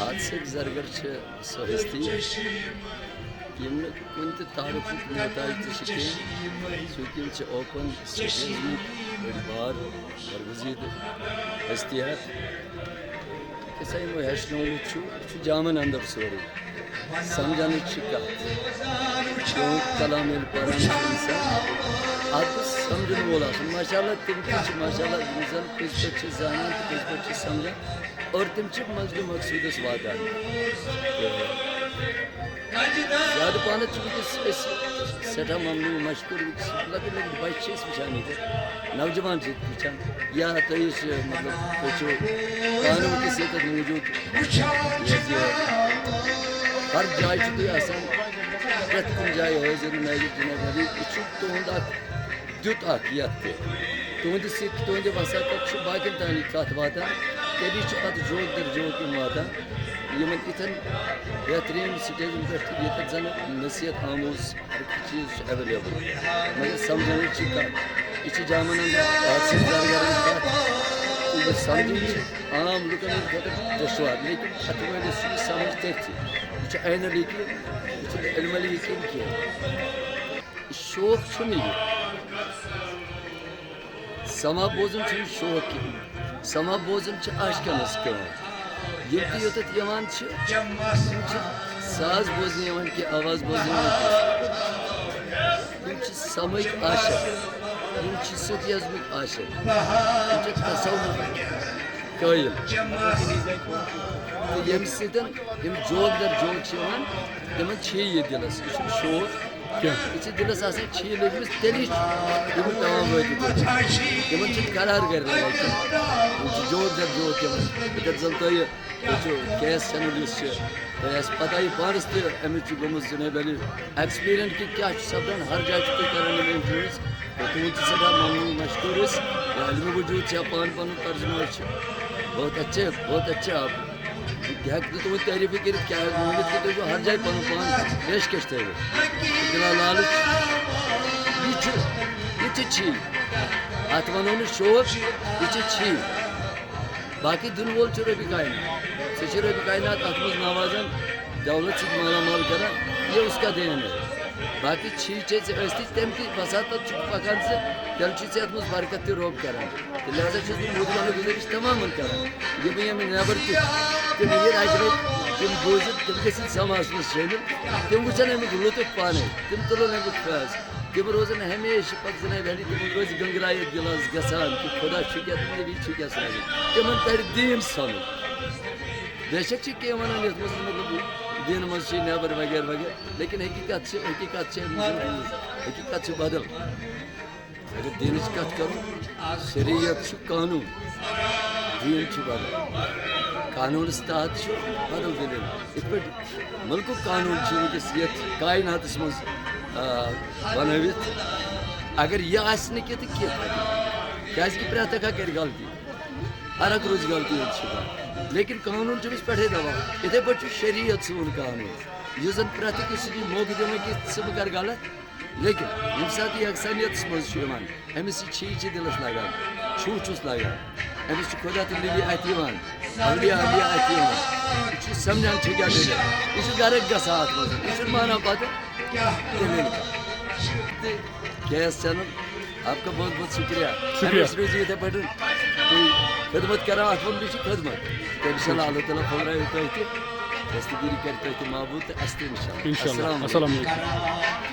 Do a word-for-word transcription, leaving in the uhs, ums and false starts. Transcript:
آصف زرگر چھِ سۄ ہستی، یِم نہٕ کُنہِ تہِ تعارُفُک محتاج تہِ چھِ کینٛہہ، چوٗنٛکہِ یِم چھِ اوپن سپیسمٕکۍ بٔڑۍ بار برگزیٖدٕ ہستی ہتھ۔ یُس ہسا یِمو ہیٚچھنومُت چھُ، یہِ چھُ جامن اندر سورُے۔ سمجھنٕچ چھِ کتھ۔ تِہُنٛد کلام ییٚلہِ پران چھُ انسان، اتھ گوٚژھ سمجھن وول آسُن۔ ماشاء اللہ، تِم تہِ چھِ، ماشاء اللہ، انسان کٔژِ پٲٹھۍ چھِ زانان تہٕ کٔژِ پٲٹھۍ چھِ سمجھان۔ اور تِم چھِ منزلِ مقصوٗدس واتان۔ تہٕ زیادٕ پہنتھ چھِ وٕنکیٚس أسۍ سٮ۪ٹھاہ ممنوٗن، مشکوٗر۔ وٕنکیٚس لۄکٕٹۍ لۄکٕٹۍ بچہِ چھِ أسۍ وٕچھان ییٚتہِ، نوجوان چھِ ییٚتہِ وٕچھان، یا تُہۍ یُس یہِ، مطلب، تُہۍ چھِو پانہٕ وٕنکیٚس ییٚتٮ۪تھ موٗجوٗد، یہِ حظ یہِ ہر جایہِ چھِ تُہۍ آسان، پرٛٮ۪تھ کُنہِ جایہِ حٲضِر میجر جناب نبی۔ یہِ چھُ تُہُنٛد اکھ دیُت اکھ یتھ تہِ۔ تُہنٛدِ سۭتۍ، تُہنٛدِ وساطت چھُ باقین تام یہِ کتھ واتان، تیٚلی چھِ پتہٕ جوک در جوک یِم واتان۔ یِمن یِتھٮ۪ن بہتریٖن سٹیجن پٮ۪ٹھ تہِ، ییٚتٮ۪تھ زن نصیحت آموز ہر کانٛہہ چیٖز چھُ ایویلیبل، مگر سمجھنٕچ چھِ کتھ۔ یہِ چھِ جامن اندر آصف زرگرن کتھ، تہٕ یہِ سمجھُن چھُ عام لُکن ہٕنٛدِ خٲطرٕ دُشوار، لیکن اتھٕ وٲلِس چھُ یہِ سمجھ تٔتھۍ۔ یہِ چھُ عین الیقین، یہِ چھُنہٕ علم الیقین کینٛہہ۔ شوق چھُنہٕ یہِ۔ سما بوزُن چھُنہٕ شوق کینٛہہ۔ سما بوزُن چھِ عاشقن ہٕنٛز کٲم۔ یِم تہِ یوٚتَتھ یِوان چھِ، یِم چھِ ساز بوزنہٕ یِوان کینٛہہ، آواز بوزنہٕ یِوان کینٛہہ۔ یِم چھِ سمٕکۍ عاشق۔ یِم چھِ صوفی ازمٕکۍ عاشق۔ یِم چھِ تصوف قٲیِل۔ تہٕ ییٚمہِ سۭتۍ یِم جوک در جوک چھِ یِوان، تِمن چھِ یہِ دِلس، یہِ چھُنہٕ شوق کینٛہہ۔ یہِ چھِ دِلس آسان چھِ لٔجمٕژ، تیٚلی چھِ یِمن پٮ۪وان وٲتِتھ یوٚت۔ یِمن چھُنہٕ قرار گرِ لگان کینٛہہ۔ یِم چھِ جوک در جوک یِوان۔ ییٚتٮ۪تھ زن تۄہہِ، تُہۍ چھِو کے ایس چینل یُس چھِ، تۄہہِ آسہِ پتہ یہِ پانس تہِ، أمِس چھُ گوٚمُت جنید علی ایکسپیرینس کہِ کیٛاہ چھُ سپدان۔ ہر جایہِ چھِ تُہۍ کران یِم انٹرویوز۔ تہٕ تُہُنٛد تہِ سٮ۪ٹھاہ ممنوٗن، مشکوٗر أسۍ۔ یا علمِ وجود چھِ یا پانہٕ پنُن ترجمہٕ چھِ۔ بہت اچھے، بہت اچھے آپ۔ بہٕ ہٮ۪کہٕ نہٕ تُہُنٛد تعریٖفٕے کٔرِتھ، کیٛاہ ؤنِتھ کہِ تُہۍ چھِو ہر جایہِ پنُن پان پیش کش تھٲوِتھ۔ بِلا لالچ۔ یہِ چھُ، یہِ تہِ چھی۔ اتھ ونو نہٕ شوق، یہِ چھُ چھی۔ باقٕے دِنہٕ وول چھُ رۄبِ کاینات۔ سُہ چھُ رۄبِ کاینات اتھ منٛز نوازان، دولت سۭتۍ مالا مال کران۔ یہ اس کا دین ہے۔ باقٕے چھی چھے ژےٚ ٲسۍتھٕے تَمہِ کہِ وساطت چھُ پکان زِ تیٚلہِ چھُے ژےٚ اتھ منٛز برکت تہِ رۄب کران۔ تہٕ لہذا چھُس بہٕ مودمانہٕ گُزٲرِش تمامن کران، یِم یِم نٮ۪بر تہِ تِم یِن اکہِ لٹہِ، تِم بوٗزِتھ، تِم گٔژھِنۍ سماجس منٛز شٲمِل، تِم وٕچھن امیُک لطف پانے، تِم تُلن امیُک فیض۔ تِم روزن ہمیشہِ پتہٕ زنہٕ ویلی، تِمن روزِ گنگرایت دِلس گژھان کہِ خدا چھُ کیٛاہ تہٕ نبی چھُ کیٛاہ سونمُت۔ تِمن ترِ دیٖن سمجھ۔ بے شک چھِ کینٛہہ ونان یتھ منٛز، مطلب، دیٖنہٕ منٛز چھِ نٮ۪بر وغیرہ وغیرہ، لیکن حقیقت چھِ، حقیقت چھِ، حقیقت چھِ بدل۔ اگر دیٖنٕچ کتھ کرو، شریعت چھُ قانوٗن، دیٖن چھُ بدل۔ قانوٗنس تحت چھُ بدل دٔلیٖل۔ یِتھ پٲٹھۍ مُلکُک قانوٗن چھُ وٕنکیٚس یَتھ کایناتَس منٛز، آ، بَنٲوِتھ، اگر یہِ آسہِ نہٕ کینٛہہ تہٕ کینٛہہ پَکہِ نہٕ۔ کیٛازِکہِ پرٛٮ۪تھ اَکھ کَرِ غلطی، ہر اَکھ روزِ غلطی ہُنٛد شِکار۔ لیکِن قانوٗن چھُ أمِس پٮ۪ٹھَے دَپان۔ یِتھَے پٲٹھۍ چھُ شریعت سون قانوٗن، یُس زَن پرٛٮ۪تھ أکِس سۭتۍ موقعہٕ دِوان کہِ ژٕ مہٕ کَر غلط۔ لیکِن ییٚمہِ ساتہٕ یہِ یکسانیتَس منٛز چھُ یِوان، أمِس چھِ چھی چھی دِلَس لَگان، چھُو چھُس لَگان، أمِس چھُ خۄدا تہٕ نبی اَتھِ یِوان، اولیاء انبیاء اَتھِ یِوان۔ یہِ چھُ سَمجھان چھِ کیٛاہ دٔلیٖل، یہِ چھُ غرق گژھان اَتھ منٛز، یہِ چھُنہٕ مانان پَتہٕ دٔلیٖل کانٛہہ۔ تہٕ کے ایس چینل، آپ کا بہت بہت شُکریہ۔ شُکریہ۔ ہمیشہِ روٗزِو یِتھَے پٲٹھۍ تُہۍ خدمت کران، اَتھ ووٚن مےٚ چھِ خدمت۔ تہٕ انشاءاللہ اللہ تعالیٰ پھۄلرٲوِو تۄہہِ تہِ، دستگیٖری کَرِ تۄہہِ تہِ معبوٗد تہٕ اَسہِ تہِ انشاءاللہ۔ انشاءاللہ۔ السلام علیکم۔ السلام علیکم۔